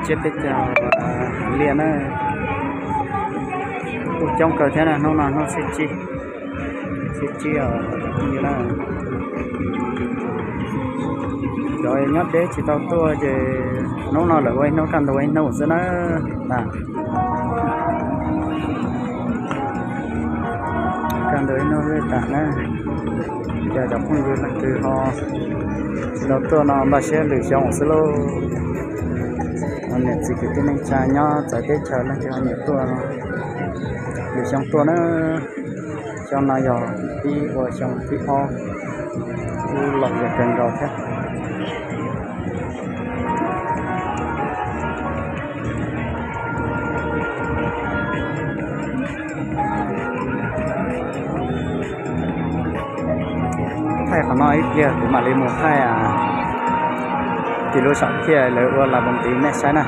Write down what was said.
Tsiab teb chaws Liaj na, kuj coob kawg thiab na, hnub no hnub xiab tsib, xiab tsib os cov phooj ywg na. Cov nyob deb tsis tau tuaj ces hnub no lawv ua ib hnub kaj ntug ua ib hnub xwb na. Kaj ntug ib hnub xwb tas na. Ces cov phooj ywg leej twg ho tsis tau tuaj no npaj siab lwm xyoo xwb lauj. Niam txiv kwv tij neej tsa nyob txawv teb chaws leej twg ho nyiam tuaj no, lwm xyoo tuaj na. Xyoo no yog pib ua xyoo thib ob, kuj lom zem kawg nkaus thiab. Thaij qhov no ib pliag kuv mam li mus thaij tim lub sam thiaj lawv ua las npoo ntiv nej saib na.